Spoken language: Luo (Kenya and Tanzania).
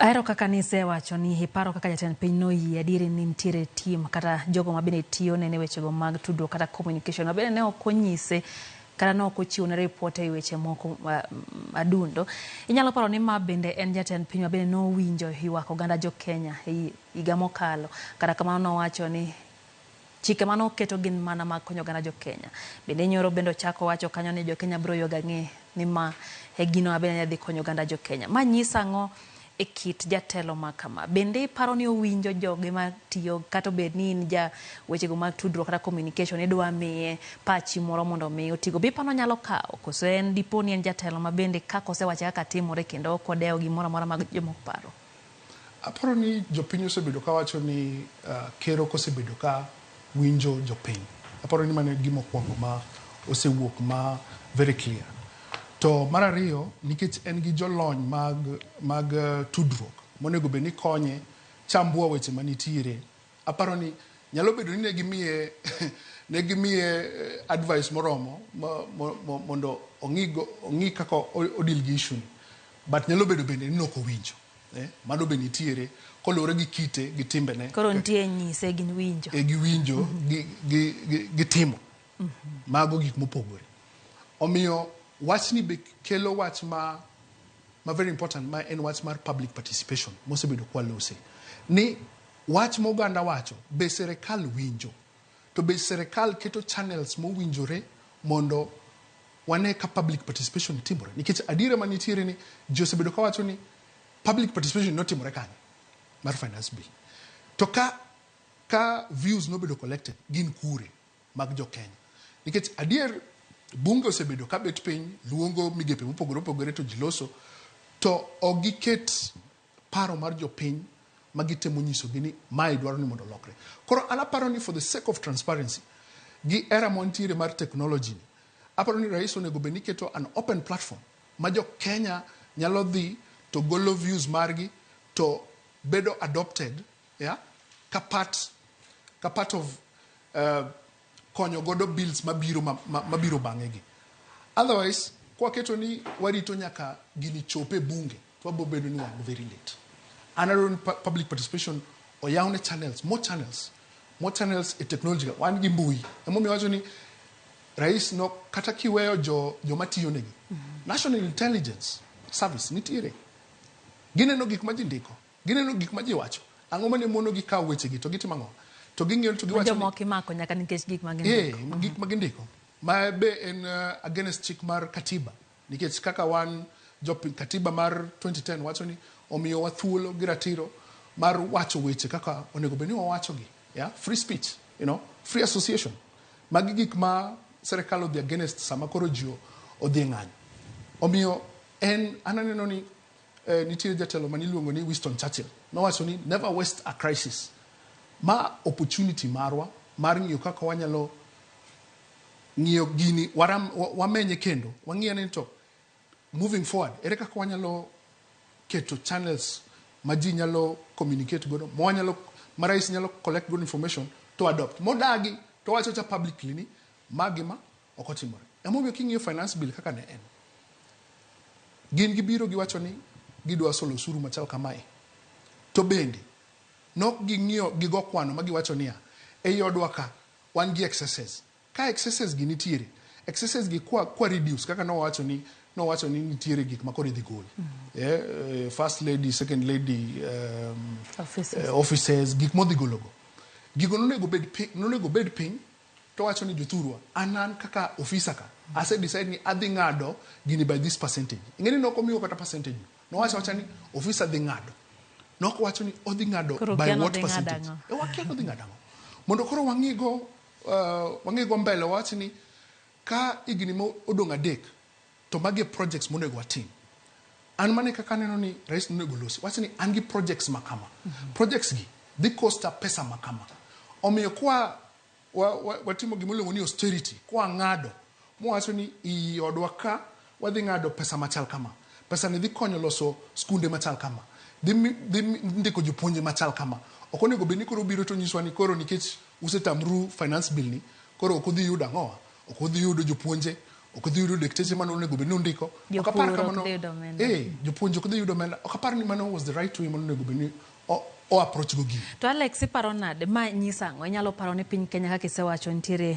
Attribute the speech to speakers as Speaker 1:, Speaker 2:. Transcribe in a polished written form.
Speaker 1: Ahero kaka nisewacho ni iparo kaka jatend piny noyie adieri ni nitiere team kata jogo ma bende tiyo nene wechego mag tudruok kata communication ma bende ne ok onyise kata ne ok ochiwo ne report e weche moko adundo. Inyalo paro ni ma bende en jatend piny ma bende nowinjo ywak oganda jo Kenya e higa mokalo. Kata kamano nowacho ni chike mane oketo gin mana mag konyo oganda jo Kenya. Bende nyoro bende ochako wacho kanyo ni jo Kenya biro ywago ang'e ni ma e gino ma bende ne dhi konyo oganda jo Kenya. Ma nyiso ang'o e kit jatelo ma kama? Bende iparo ni owinjo joge matiyo kata obed ni in ja wechego mag tudruok kata communication idwa miye pachi moro mondo mi otigo. Be iparo ni onyalo kawo koso en dipo ni en jatelo ma bende kaka osewacho kaka timore kendo ok odewo gimoro amora mag jomoko paro?
Speaker 2: Aparo ni jopiny osebedo kawacho ni ker ok osebedo ka winjo jopiny. Aparo ni mano e gima okwongo ma osewuok ma very clear. To mar ariyo, nikech en gi jolony mag tudruok monego bed ni konye chambua weche manitiere, aparo ni nyalo bedo ni ne gimiye advice moromo mondo ong'i kaka o deal gi issue ni. But nyalo bedo bende ni nok owinjo. Mano be nitiere koluwore gi kite gi timbene.
Speaker 1: Koro nitie nyise gi winjo.
Speaker 2: E gi winjo gi timo. Mago gik mopogore. Omiyo wachni be kelo wach ma very important, ma en wach mar public participation mosebedo kwalose. Ni wach ma oganda wacho be sirikal winjo. To be sirikal keto channels mowinjore mondo wane ka public participation timore. Nikech adiera manitiere ni ji osebedo kawacho ni public participation notimore kanye mar finance bill. To ka views nobedo collected gin kure mag jo Kenya. Nikech adier bunge osebedo ka bet piny luongo migepe mopogore opogore to ji loso to ok giket paro mar jopiny ma gitemo nyisogi ni mae dwaro ni mondo olokre. Koro an aparo ni for the sake of transparency gi era mantiere mar technology ni, aparo ni rais onego bed ni keto an open platform ma jo Kenya nyalo dhi to golo views margi to bedo adopted, yeah, ka part of konyo godo bills mabiro bang'e gi. Otherwise, kwaketo ni warito nyaka gini chop e bunge, to wabiro bedo ni wan very late. An adwaro ni public participation oyawne channels, more channels, more channels e technology. Wan gi mbui. Emomiyo awacho ni rais no kata kiweyo jo joma tiyo negi. National Intelligence Service nitiere. Gineno gik ma ji ndiko. Gineno gik ma ji wacho. Ang'o mane mono gi kawo wechegi to gitimo ang'o? To ging'iyo to giwacho ni
Speaker 1: Jomoko imako nyaka nikech gik ma gindiko.
Speaker 2: Gik ma gindiko. Ma be en against chik mar katiba. Nikech kaka wan jopiny, katiba mar 2010 wacho ni omiyowa thuolo gi ratiro mar wacho weche kaka onego bed ni wawachogi. Yeah? Free speech, free association. Magi gik ma sirikal odhi against sama koro ji odhi e ng'anyo. Omiyo en an aneno ni nitie jatelo maniluongo ni Winston Churchill. Nowacho ni never waste a crisis. Ma opportunity marwa mar ng'iyo kaka wanyalo ng'iyo gini waram, wamenye kendo wang'iyo ni to moving forward ere kaka wanyalo keto channels ma ji nyalo communicate godo ma wanyalo ma rais nyalo collect good information to adopt modagi to wacho cha publicly ni ma gi ma ok otimore. Emomiyo king'iyo finance bill kaka ne en, gin gibiro giwacho ni gidwa solo osuru machal kamae, to bende nok ging'iyo gigo kwano ma giwacho niya ei odwa ka wan gi excesses ka excesses gi nitiere, excesses gi kwa reduce kaka nowacho ni nitiere gik ma koro idhi gol, first lady, second lady,
Speaker 1: offices.
Speaker 2: Offices gik modhi gologo gigo nonego bed piny to wacho ni jothurwa an kaka ofisa ka ase decide ni adhi ng'ado gini by this percentage. Ing'e ni nok omiyo kata percentage no nowacho awacha ni ofisa dhi ng'ado, nok wacho ni odhi ng'ado
Speaker 1: Koro
Speaker 2: by
Speaker 1: kia
Speaker 2: what
Speaker 1: nodhi ng'ado
Speaker 2: percentage.
Speaker 1: Ang'o?
Speaker 2: E wakia nodhi ng'ado ang'o mondo koro wang'igo mbele wawach ni ka higni ma odong' 3 to magi e projects monego watim. An mane kaka aneno ni rais nonego losi wach ni an gi projects ma kama, projects gi dhi costa pesa ma kama, omiyo kwa watimo gima iluongo ni austerity kwa ng'ado mwawacho ni i odwa ka wadhi ng'ado pesa machal kama, pesa ni dhi konyo loso skunde machal kama, dhi ndiko jopuonje machal kama. Ok onego bed ni koro biro to nyiswa ni koro nikech usetamru finance bill ni koro ok udhi yudo ang'owa, ok udhi yudo jopuonje, Ok odhi yudo dakteche mane onego bed ni ondiko. Ok apar
Speaker 1: Jopur ok
Speaker 2: kamano.
Speaker 1: dhi yudo omenda.
Speaker 2: Jopuonj ok dhi yudo omenda. Ok apar ni mano was the right way mane onego bed ni o approach go gini.
Speaker 1: To Alex, iparo nade? Ma nyiso ang'o? Inyalo paro ni piny Kenya, kaka isewacho, nitiere